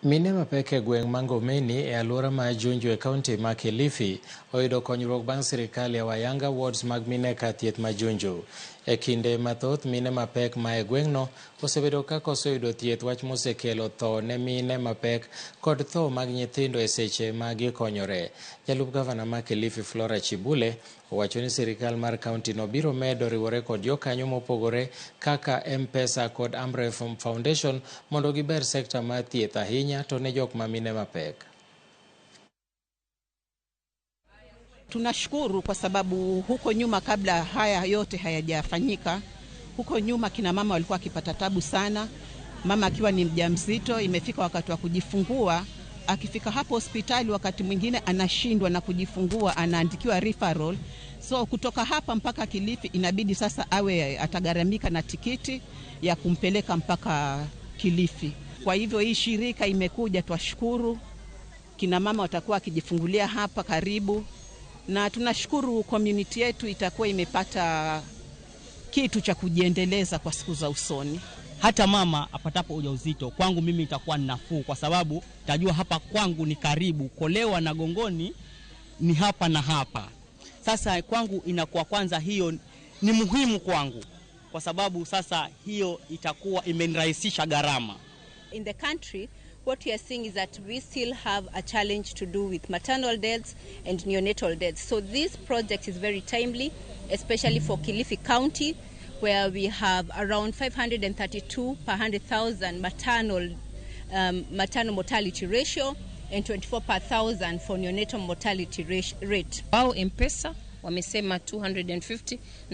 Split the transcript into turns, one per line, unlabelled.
Mine mapek e gweng' ma Ngomeni e alwora ma Juja e kaunti ma Kilifi oyudo konyruok bang' sirikal yawo ayanga wards mag mine kar thieth ma Juja. E kinde mathoth, mine mapek ma e gweng'no osebedo ka koso yudo thieth, wach mosekelo tho ne mine mapek kod tho mag nyithindo e seche ma gikonyore. Jalup gavana ma Kilifi, Flora Chibule, owacho ni sirikal mar kaunti no biro medo riwore kod jokanyo mopogore kaka M-Pesa kod Amref Foundation mondo giber sekta mar thieth, ahinya to ne jok ma mine mapek.
Tunashukuru kwa sababu huko nyuma, kabla haya yote hayajafanyika, huko nyuma kina mama walikuwa wakipata tabu sana. Mama akiwa ni mjamzito, imefika wakati wa kujifungua, akifika hapo hospitali, wakati mwingine anashindwa na kujifungua, anaandikiwa referral. So kutoka hapa mpaka Kilifi inabidi sasa awe atagharamika na tikiti ya kumpeleka mpaka Kilifi. Kwa hivyo hii shirika imekuja, twashukuru. Kina mama watakuwa wakijifungulia hapa karibu, na tunashukuru community yetu itakuwa imepata kitu cha kujiendeleza kwa siku za usoni.
Hata mama apatapo ujauzito kwangu mimi itakuwa nafuu, kwa sababu tajua hapa kwangu ni karibu. Kolewa na Gongoni ni hapa na hapa. Sasa kwangu inakuwa kwanza hiyo ni muhimu kwangu, kwa sababu sasa hiyo itakuwa imenirahisisha gharama.
In the country, what we are seeing is that we still have a challenge to do with maternal deaths and neonatal deaths. So this project is very timely, especially for Kilifi County, where we have around 532 per 100,000 maternal mortality ratio and 24 per thousand for neonatal mortality rate.
Wao M-Pesa wamesema 250 na